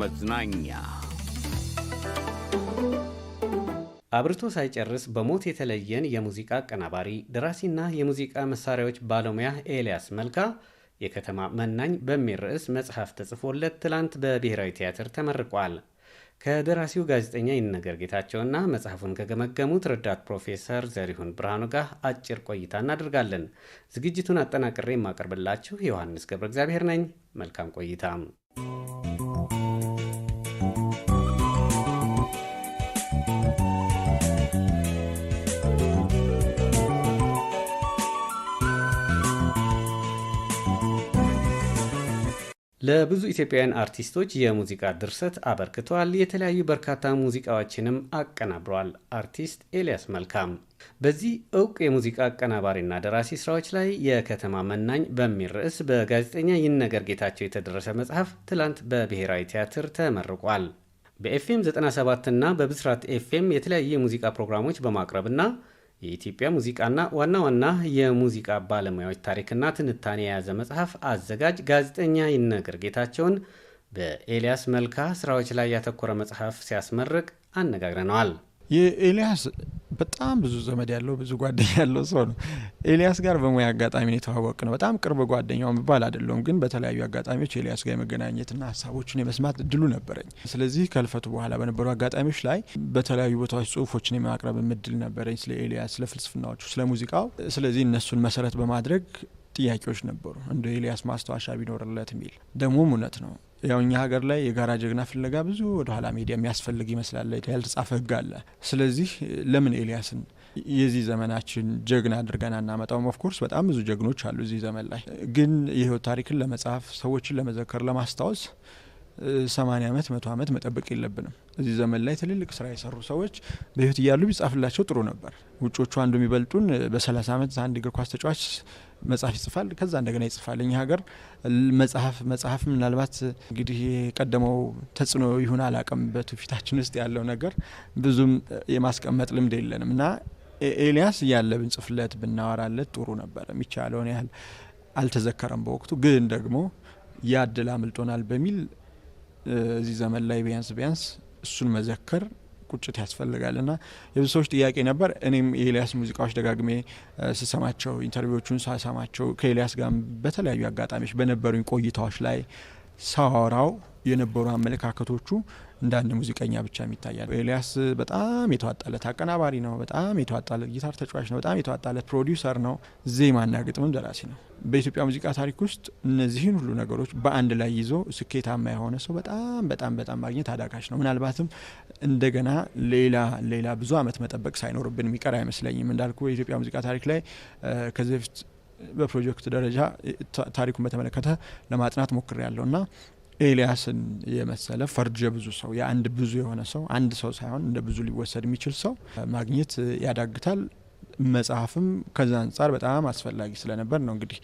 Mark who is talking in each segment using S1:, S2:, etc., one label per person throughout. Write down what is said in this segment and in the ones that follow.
S1: መዝናኛ
S2: አብርቶ ሳይጨርስ በሞት የተለየን የሙዚቃ አቀናባሪ፣ ደራሲና የሙዚቃ መሳሪያዎች ባለሙያ ኤልያስ መልካ የከተማ መናኝ በሚል ርዕስ መጽሐፍ ተጽፎለት ትላንት በብሔራዊ ቲያትር ተመርቋል። ከደራሲው ጋዜጠኛ ይነገር ጌታቸውና መጽሐፉን ከገመገሙት ረዳት ፕሮፌሰር ዘሪሁን ብርሃኑ ጋር አጭር ቆይታ እናደርጋለን። ዝግጅቱን አጠናቅሬ የማቀርብላችሁ ዮሐንስ ገብረ እግዚአብሔር ነኝ። መልካም ቆይታ። ለብዙ ኢትዮጵያውያን አርቲስቶች የሙዚቃ ድርሰት አበርክተዋል። የተለያዩ በርካታ ሙዚቃዎችንም አቀናብረዋል። አርቲስት ኤልያስ መልካም በዚህ እውቅ የሙዚቃ አቀናባሪና ደራሲ ስራዎች ላይ የከተማ መናኝ በሚል ርዕስ በጋዜጠኛ ይነገር ጌታቸው የተደረሰ መጽሐፍ ትላንት በብሔራዊ ቲያትር ተመርቋል። በኤፍኤም 97 እና በብስራት ኤፍኤም የተለያዩ የሙዚቃ ፕሮግራሞች በማቅረብና የኢትዮጵያ ሙዚቃና ዋና ዋና የሙዚቃ ባለሙያዎች ታሪክና ትንታኔ የያዘ መጽሐፍ አዘጋጅ ጋዜጠኛ ይነገር ጌታቸውን በኤልያስ መልካ ስራዎች ላይ ያተኮረ መጽሐፍ ሲያስመርቅ አነጋግረነዋል።
S3: የኤልያስ በጣም ብዙ ዘመድ ያለው፣ ብዙ ጓደኛ ያለው ሰው ነው። ኤልያስ ጋር በሙያ አጋጣሚ ነው የተዋወቅነው። በጣም ቅርብ ጓደኛው የሚባል አይደለሁም፣ ግን በተለያዩ አጋጣሚዎች ኤልያስ ጋር የመገናኘትና ሀሳቦችን የመስማት እድሉ ነበረኝ። ስለዚህ ከህልፈቱ በኋላ በነበሩ አጋጣሚዎች ላይ በተለያዩ ቦታዎች ጽሁፎችን የማቅረብ እድል ነበረኝ፣ ስለ ኤልያስ፣ ስለ ፍልስፍናዎቹ፣ ስለ ሙዚቃው። ስለዚህ እነሱን መሰረት በማድረግ ጥያቄዎች ነበሩ፣ እንደ ኤልያስ ማስታወሻ ቢኖርለት የሚል። ደግሞም እውነት ነው። ያው እኛ ሀገር ላይ የጋራ ጀግና ፍለጋ ብዙ ወደ ኋላ መሄድ የሚያስፈልግ ይመስላል። ያልተጻፈ ህግ አለ። ስለዚህ ለምን ኤልያስን የዚህ ዘመናችን ጀግና አድርገን አናመጣውም? Of course በጣም ብዙ ጀግኖች አሉ እዚህ ዘመን ላይ፣ ግን የህይወት ታሪክን ለመጻፍ፣ ሰዎችን ለመዘከር፣ ለማስታወስ 80 ዓመት፣ 100 ዓመት መጠበቅ የለብንም። እዚህ ዘመን ላይ ትልልቅ ስራ የሰሩ ሰዎች በህይወት እያሉ ቢጻፍላቸው ጥሩ ነበር። ውጮቹ አንዱ የሚበልጡን በ30 ዓመት አንድ እግር ኳስ ተጫዋች መጽሐፍ ይጽፋል፣ ከዛ እንደገና ይጽፋል። እኛ ሀገር መጽሐፍ ምናልባት እንግዲህ የቀደመው ተጽዕኖ ይሁን አላቅም፣ በትውፊታችን ውስጥ ያለው ነገር ብዙም የማስቀመጥ ልምድ የለንም እና ኤልያስ እያለ ብንጽፍለት ብናወራለት ጥሩ ነበር። የሚቻለውን ያህል አልተዘከረም በወቅቱ፣ ግን ደግሞ ያ እድል አምልጦናል በሚል እዚህ ዘመን ላይ ቢያንስ ቢያንስ እሱን መዘከር ቁጭት ያስፈልጋል እና የብዙ ሰዎች ጥያቄ ነበር። እኔም የኤልያስ ሙዚቃዎች ደጋግሜ ስሰማቸው፣ interview ዎቹን ሳሰማቸው፣ ከኤልያስ ጋር በተለያዩ አጋጣሚዎች በነበሩኝ ቆይታዎች ላይ ሳወራው የነበሩ አመለካከቶቹ እንደ አንድ ሙዚቀኛ ብቻ የሚታያል። ኤልያስ በጣም የተዋጣለት አቀናባሪ ነው። በጣም የተዋጣለት ጊታር ተጫዋች ነው። በጣም የተዋጣለት ፕሮዲውሰር ነው። ዜማና ግጥምም ደራሲ ነው። በኢትዮጵያ ሙዚቃ ታሪክ ውስጥ እነዚህን ሁሉ ነገሮች በአንድ ላይ ይዞ ስኬታማ የሆነ ሰው በጣም በጣም በጣም ማግኘት አዳጋች ነው። ምናልባትም እንደገና ሌላ ሌላ ብዙ ዓመት መጠበቅ ሳይኖርብን የሚቀር አይመስለኝም። እንዳልኩ የኢትዮጵያ ሙዚቃ ታሪክ ላይ ከዚህ በፊት በፕሮጀክት ደረጃ ታሪኩን በተመለከተ ለማጥናት ሞክሬያለሁ እና ኤልያስን የመሰለ ፈርጀ ብዙ ሰው፣ የአንድ ብዙ የሆነ ሰው፣ አንድ ሰው ሳይሆን እንደ ብዙ ሊወሰድ የሚችል ሰው ማግኘት ያዳግታል። መጽሐፍም ከዛ አንጻር በጣም አስፈላጊ ስለነበር ነው እንግዲህ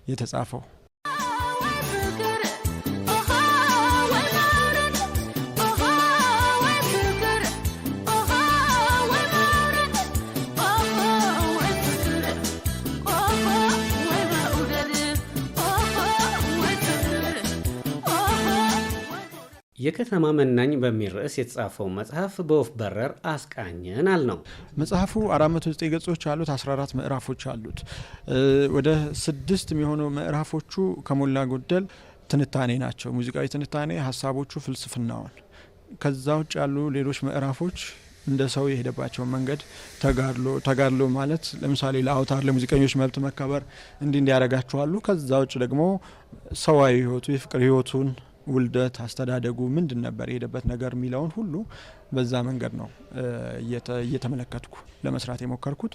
S3: የተጻፈው።
S2: የከተማ መናኝ በሚል ርዕስ የተጻፈው መጽሐፍ በወፍ በረር አስቃኘን አልነው።
S3: መጽሐፉ 409 ገጾች አሉት። 14 ምዕራፎች አሉት። ወደ 6 የሚሆኑ ምዕራፎቹ ከሞላ ጎደል ትንታኔ ናቸው። ሙዚቃዊ ትንታኔ፣ ሀሳቦቹ፣ ፍልስፍናውን። ከዛ ውጭ ያሉ ሌሎች ምዕራፎች እንደ ሰው የሄደባቸውን መንገድ፣ ተጋድሎ፣ ተጋድሎ ማለት ለምሳሌ ለአውታር ለሙዚቀኞች መብት መከበር እንዲህ እንዲያደርጋቸዋሉ። ከዛ ውጭ ደግሞ ሰዋዊ ህይወቱ፣ የፍቅር ህይወቱን፣ ውልደት፣ አስተዳደጉ ምንድን ነበር፣ የሄደበት ነገር የሚለውን ሁሉ በዛ መንገድ ነው እየተመለከትኩ ለመስራት የሞከርኩት።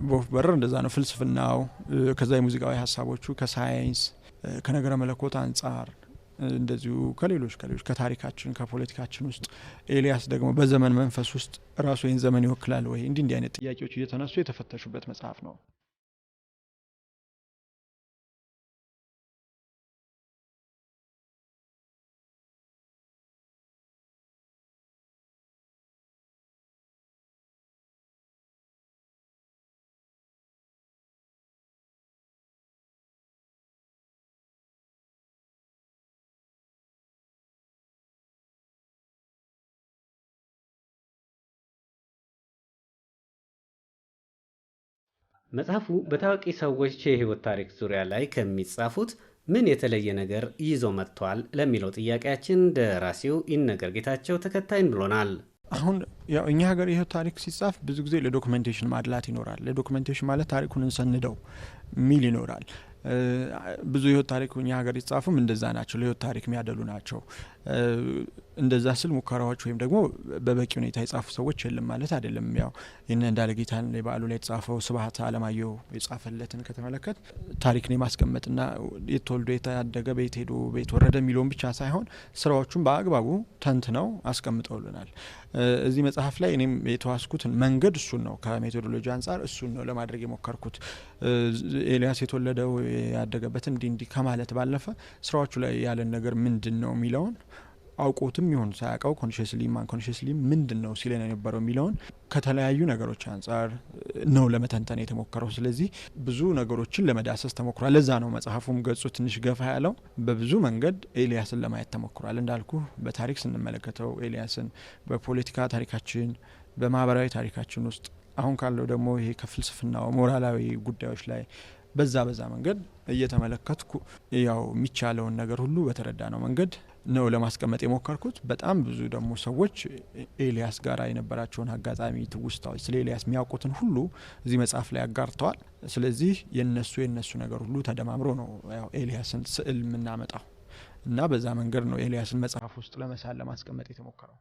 S3: በወፍ በረር እንደዛ ነው ፍልስፍናው፣ ከዛ የሙዚቃዊ ሀሳቦቹ ከሳይንስ፣ ከነገረ መለኮት አንጻር፣ እንደዚሁ ከሌሎች ከሌሎች ከታሪካችን፣ ከፖለቲካችን ውስጥ ኤልያስ ደግሞ በዘመን መንፈስ ውስጥ ራሱ ይህን ዘመን ይወክላል ወይ፣ እንዲህ እንዲህ አይነት ጥያቄዎች እየተነሱ የተፈተሹበት መጽሐፍ ነው።
S2: መጽሐፉ በታዋቂ ሰዎች የህይወት ታሪክ ዙሪያ ላይ ከሚጻፉት ምን የተለየ ነገር ይዞ መጥቷል ለሚለው ጥያቄያችን ደራሲው ይነገር ጌታቸው ተከታይን ብሎናል።
S3: አሁን ያው እኛ ሀገር የህይወት ታሪክ ሲጻፍ ብዙ ጊዜ ለ documentation ማድላት ይኖራል። ለ documentation ማለት ታሪኩን እንሰንደው ሚል ይኖራል። ብዙ የህይወት ታሪክ እኛ ሀገር ይጻፉም እንደዛ ናቸው። ለህይወት ታሪክ የሚያደሉ ናቸው። እንደዛ ስል ሙከራዎች ወይም ደግሞ በበቂ ሁኔታ የጻፉ ሰዎች የለም ማለት አይደለም። ያው ይህን እንዳለ ጌታን በዓሉ ላይ የተጻፈው ስብሀት አለማየሁ የጻፈለትን ከተመለከት ታሪክን የማስቀመጥና የት ተወልዶ የታደገ ቤት ሄዶ ቤት ወረደ የሚለውን ብቻ ሳይሆን ስራዎቹን በአግባቡ ተንትነው አስቀምጠውልናል። እዚህ መጽሐፍ ላይ እኔም የተዋስኩትን መንገድ እሱን ነው። ከ methodology አንጻር እሱን ነው ለማድረግ የሞከርኩት። ኤልያስ የተወለደው ያደገበት እንዲህ እንዲህ ከማለት ባለፈ ስራዎቹ ላይ ያለን ነገር ምንድን ነው የሚለውን አውቆትም ይሁን ሳያውቀው consciously unconsciously ምንድን ነው ሲለን የነበረው የሚለውን ከተለያዩ ነገሮች አንጻር ነው ለመተንተን የተሞከረው። ስለዚህ ብዙ ነገሮችን ለመዳሰስ ተሞክሯል። ለዛ ነው መጽሐፉም ገጹ ትንሽ ገፋ ያለው። በብዙ መንገድ ኤልያስን ለማየት ተሞክሯል። እንዳልኩ በታሪክ ስንመለከተው ኤልያስን በፖለቲካ ታሪካችን፣ በማህበራዊ ታሪካችን ውስጥ አሁን ካለው ደግሞ ይሄ ከፍልስፍናው ሞራላዊ ጉዳዮች ላይ በዛ በዛ መንገድ እየተመለከትኩ ያው የሚቻለውን ነገር ሁሉ በተረዳ ነው መንገድ ነው ለማስቀመጥ የሞከርኩት። በጣም ብዙ ደግሞ ሰዎች ኤልያስ ጋር የነበራቸውን አጋጣሚ፣ ትውስታዎች፣ ስለ ኤልያስ የሚያውቁትን ሁሉ እዚህ መጽሐፍ ላይ አጋርተዋል። ስለዚህ የነሱ ነገር ሁሉ ተደማምሮ ነው ያው ኤልያስን ስዕል የምናመጣው እና በዛ መንገድ ነው ኤልያስን መጽሐፍ ውስጥ ለመሳል ለማስቀመጥ የተሞከረው።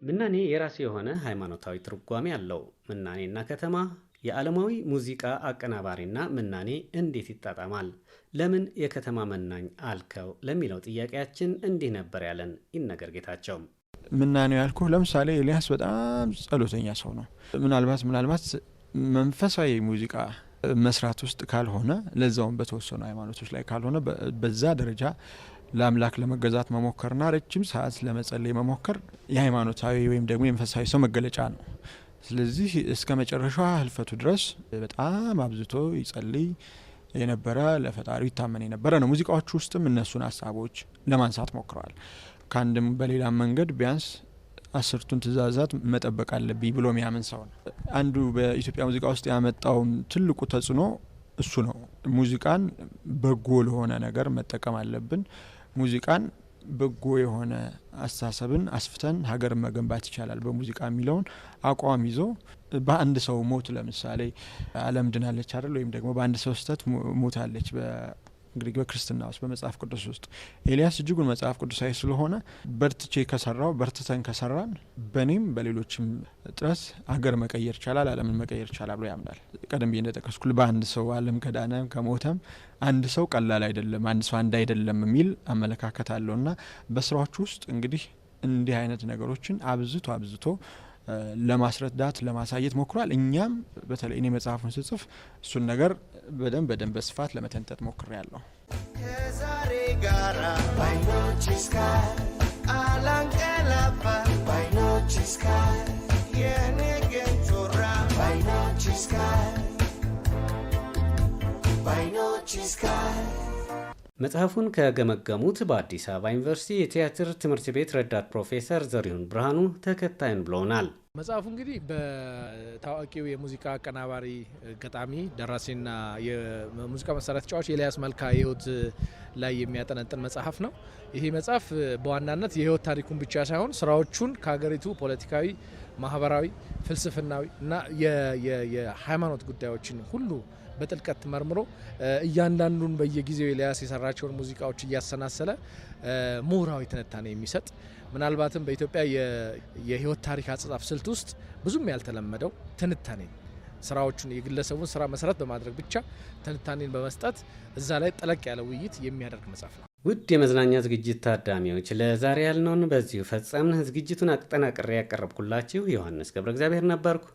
S2: ምናኔ የራሱ የሆነ ሃይማኖታዊ ትርጓሜ አለው። ምናኔና ከተማ፣ የዓለማዊ ሙዚቃ አቀናባሪና ምናኔ እንዴት ይጣጣማል? ለምን የከተማ መናኝ አልከው ለሚለው ጥያቄያችን እንዲህ ነበር ያለን ይነገር ጌታቸው።
S3: ምናኔው ያልኩህ ለምሳሌ ኤልያስ በጣም ጸሎተኛ ሰው ነው። ምናልባት መንፈሳዊ ሙዚቃ መስራት ውስጥ ካልሆነ፣ ለዛውም በተወሰኑ ሃይማኖቶች ላይ ካልሆነ፣ በዛ ደረጃ ለአምላክ ለመገዛት መሞከርና ረጅም ሰዓት ለመጸለይ መሞከር የሃይማኖታዊ ወይም ደግሞ የመንፈሳዊ ሰው መገለጫ ነው። ስለዚህ እስከ መጨረሻዋ ህልፈቱ ድረስ በጣም አብዝቶ ይጸልይ የነበረ፣ ለፈጣሪው ይታመን የነበረ ነው። ሙዚቃዎቹ ውስጥም እነሱን ሀሳቦች ለማንሳት ሞክረዋል። ከአንድም በሌላም መንገድ ቢያንስ 10ቱን ትእዛዛት መጠበቅ አለብኝ ብሎ የሚያምን ሰው ነው። አንዱ በኢትዮጵያ ሙዚቃ ውስጥ ያመጣው ትልቁ ተጽዕኖ እሱ ነው። ሙዚቃን በጎ ለሆነ ነገር መጠቀም አለብን። ሙዚቃን በጎ የሆነ አስተሳሰብን አስፍተን ሀገርን መገንባት ይቻላል በሙዚቃ የሚለውን አቋም ይዞ በአንድ ሰው ሞት ለምሳሌ ዓለም ድናለች አይደል? ወይም ደግሞ በአንድ ሰው ስህተት ሞታለች። እንግዲህ በክርስትና ውስጥ በመጽሐፍ ቅዱስ ውስጥ ኤልያስ እጅጉን መጽሐፍ ቅዱሳዊ ስለሆነ በርትቼ ከሰራው፣ በርትተን ከሰራን በኔም በሌሎችም ጥረት ሀገር መቀየር ይቻላል፣ ዓለምን መቀየር ይቻላል ብሎ ያምናል። ቀደም ብዬ እንደጠቀስኩት በአንድ ሰው ዓለም ከዳነ ከሞተም አንድ ሰው ቀላል አይደለም፣ አንድ ሰው አንድ አይደለም የሚል አመለካከት አለውና በስራዎቹ ውስጥ እንግዲህ እንዲህ አይነት ነገሮችን አብዝቶ አብዝቶ ለማስረዳት ለማሳየት ሞክሯል። እኛም በተለይ እኔ መጽሐፉን ስጽፍ እሱን ነገር በደንብ በደንብ በስፋት ለመተንተን ሞክሬያለሁ።
S1: ከዛሬ ጋራ ባይኖችሽ ጋር አላንቀላፋ ባይኖችሽ ጋር የነገን ጮራ ባይኖችሽ ጋር ባይኖችሽ ጋር።
S2: መጽሐፉን ከገመገሙት በአዲስ አበባ ዩኒቨርሲቲ የቲያትር ትምህርት ቤት ረዳት ፕሮፌሰር ዘሪሁን ብርሃኑ ተከታዩን ብለውናል።
S4: መጽሐፉ እንግዲህ በታዋቂው የሙዚቃ አቀናባሪ፣ ገጣሚ፣ ደራሲና የሙዚቃ መሳሪያ ተጫዋች ኤልያስ መልካ የህይወት ላይ የሚያጠነጥን መጽሐፍ ነው። ይሄ መጽሐፍ በዋናነት የህይወት ታሪኩን ብቻ ሳይሆን ስራዎቹን ከሀገሪቱ ፖለቲካዊ፣ ማህበራዊ፣ ፍልስፍናዊ እና የሃይማኖት ጉዳዮችን ሁሉ በጥልቀት መርምሮ እያንዳንዱን በየጊዜው ኤልያስ የሰራቸውን ሙዚቃዎች እያሰናሰለ ምሁራዊ ትንታኔ የሚሰጥ፣ ምናልባትም በኢትዮጵያ የህይወት ታሪክ አጻጻፍ ስልት ውስጥ ብዙም ያልተለመደው ትንታኔ፣ ስራዎቹን የግለሰቡን ስራ መሰረት በማድረግ ብቻ ትንታኔን በመስጠት እዛ ላይ ጠለቅ ያለ ውይይት የሚያደርግ መጽሐፍ ነው።
S2: ውድ የመዝናኛ ዝግጅት ታዳሚዎች፣ ለዛሬ ያልነውን በዚሁ ፈጸምን። ዝግጅቱን አጠናቅሬ ያቀረብኩላችሁ ዮሐንስ ገብረ እግዚአብሔር ነበርኩ።